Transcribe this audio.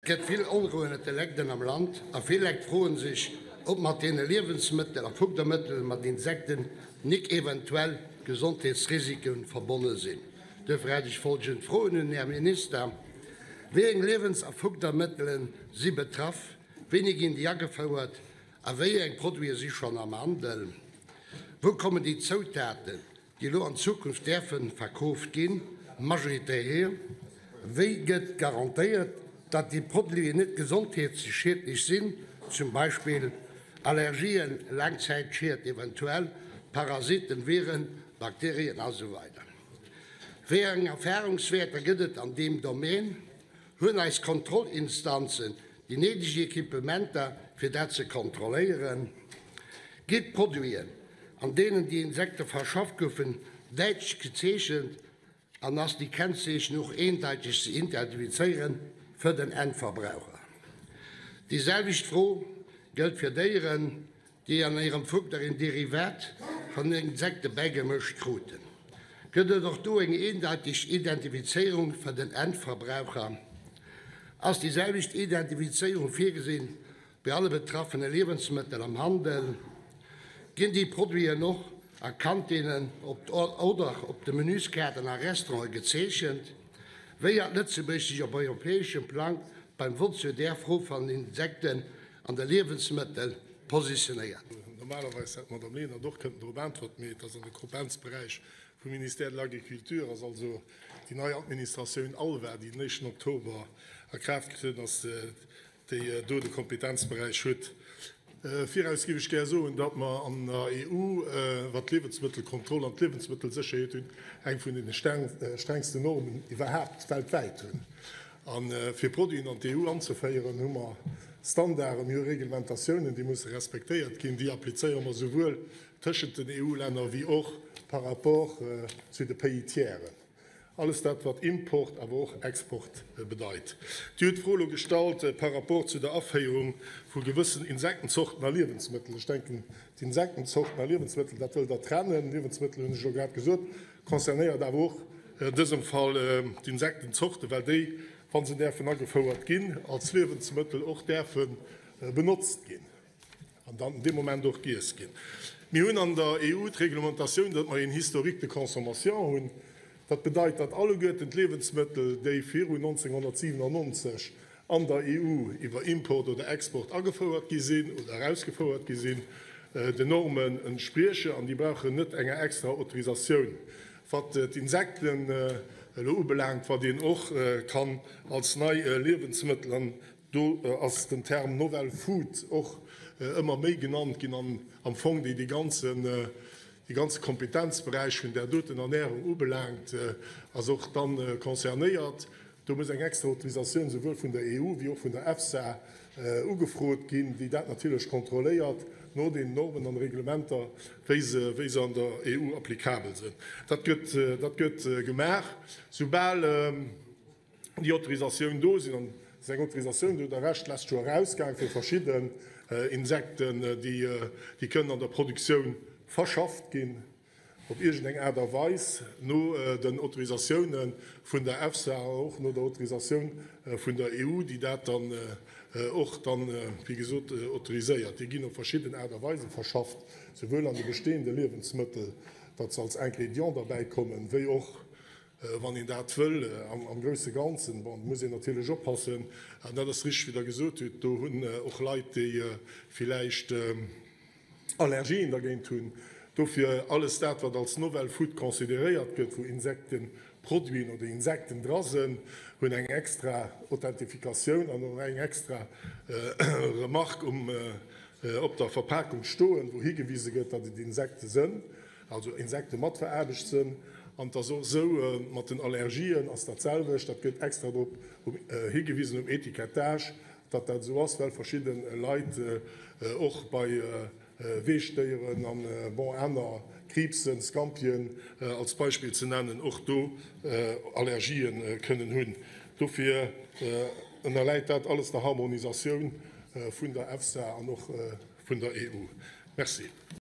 Et gëtt vill Onrou ënnert de Legden am Land a vill Lekt froen sech, ob mat deene Liewensmëttel a Fuddermëttel mat Insekten nik eventuell Gesondheetsrisike verbonne sinn. Duerfir hätt ech folgend Froen un den Här Minister, Wéi eng Liewens a Fuddermëttele si betraff? Wéini ginn déi agefouert a wéi eng Produite si schonn am Handel? Wou kommen déi Zoutaten, déi elo an Zukunft däerfe verkooft ginn, majoritär hier? Wéi gëtt garantéiert, datt déi Produiten net gesondheetsschiedlech sinn, zum Beispill Allergien, Laangzäitschied, eventuell Parasiten, Viren, Bakterien a sou weider? Wéi eng Erfarungswäerter gëtt et an deem Domaine? Hunn eis Kontrollinstanzen déi néideg Equipementer, fir dat ze kontrolléieren? Gi d'Produiten, an deenen déi Insekte verschafft goufen, däitlech gezeechent an ass déi Kennzeechnung och eendeiteg ze identifizéiere fir den Endverbraucher? Déi selwecht Fro gëllt fir Déieren, déi an hirem Fudder een Derivat vun Insekte bäigemëscht kruten. Gëtt et och do eng eendeiteg Identifizéierung fir den Endverbraucher? Ass déi selwecht Identifizéierung virgesinn bei alle betraffene Liewensmëttel am Handel? Ginn déi Produiten och a Kantinnen oder op de Menüskaarten a Restaurante gezeechent? Wéi hat Lëtzebuerg sech op europäeschem Plang beim Vott zu där Fro van den Insekten an de Liewensmëttel positionéiert. Normalerweis hätt d'Madame Lenert och kënnten drop äntwerten, mee et ass an de Kompetenzberäich vum Ministère de l'Agriculture, ass also déi nei Administratioun ALVA, déi den éischten Oktober a Kraaft getrueden ass, déi do de Kompetenzberäich huet. Viraus géif ech gär soen, datt mer an der EU, wat d'Liewensmëttelkontroll an d'Liewensmëttelsécherheet hunn, eng vun deene strengsten Normen iwwerhaapt weltwäit hunn. A fir Produiten an d'EU anzeféieren, hu mer Standarden, mir hu Reglementatiounen, déi musse respektéiert ginn. Déi applizéiere mer souwuel tëschent den EU-Länner wéi och par rapport zu de Pays tiers. Alles dat, wat Import, awer och Export bedeit. Dir hutt d'Fro elo gestallt par rapport zu der Aféierung vu gewëssen Insektenzorten a Liewensmëttel. Ech denken, d'Insektenzorten a Liewensmëttel, dat wëllt Der trennen. Liewensmëttel, hunn ech elo grad gesot, concernéiert awer och an dësem Fall d'Insektenzorten, well déi, wa se däerfen agefouert ginn, als Liewensmëttel och däerfe benotzt ginn an dann dee Moment och giess ginn. Mir hunn an der EU d'Reglementatioun, datt mer een Historique de consommation hunn. Dat bedeit, datt alleguerten d'Liewensmëttel, déi viru 1997 an der EU iwwer Import oder Export agefouert gi sinn oder erausgefouert gi sinn, den Normen entsprieche an déi brauchen net enger extra Autorisatioun. Wat d'Insekten elo ubelaangt, wat een och kann als nei Liewensmëttel, an do ass den Term novel food och ëmmer méi genannt ginn an am Fong déi dee ganzen, dee ganze Kompetenzberäich vun där doten Ernährung ubelaangt, ass och dann concernéiert. Do muss eng extra Autorisatioun souwuel vun der EU wéi och vun der EFSA ugefrot ginn, déi dat natierlech kontrolléiert no den Normen an Reglementer, wéi se, wéi se an der EU applikabel sinn. Dat gëtt, dat gëtt gemaach, soubal déi Autorisatioun do sinn. An et ass eng Autorisatioun, do hutt Der Recht, d'lescht Joer erausgaang fir verschidden Insekten, déi, déi kënnen an der Produktioun verschafft ginn. op iergendeng Aart a Weis no den Autorisatioune vun der EFSA an och no der Autorisatioun vun der EU, déi dat dann och dann, wéi gesot, autoriséiert. Déi ginn op verschidden Aart a Weise verschafft, souwuel an de bestehende Liewensmëttel, datt se als Ingrédient derbäi kommen, wéi och, wann een dat wëll, am grousse Ganzen. Bon, do muss een natierlech oppassen, an dat ass richteg, wéi Der gesot hutt, do hunn och Leit, déi villäicht, Allergien dergéint hunn. Dofir alles dat, wat als novel food consideréiert gëtt, wou Insektenproduiten oder Insekten dra sënn, hunn eng extra Authentifikatioun an och eng extra Remarque um op der Verpakung stoen, wou higewise gëtt, datt et Insekte sënn, also Insekte mat veraarbecht sënn. An et ass och esou mat den Allergien ass dat selwecht, dat gëtt extra drop higewisen um Etikettage, Datt dat esou ass, well verschidde Leit och bei Weechdéieren an, bon, aner Kriibsen, Scampien als Beispill ze nennen, och do Allergië kënnen hunn. Dofir ënnerläit dat alles der Harmonisatioun vun der EFSA an och vun der EU. Merci.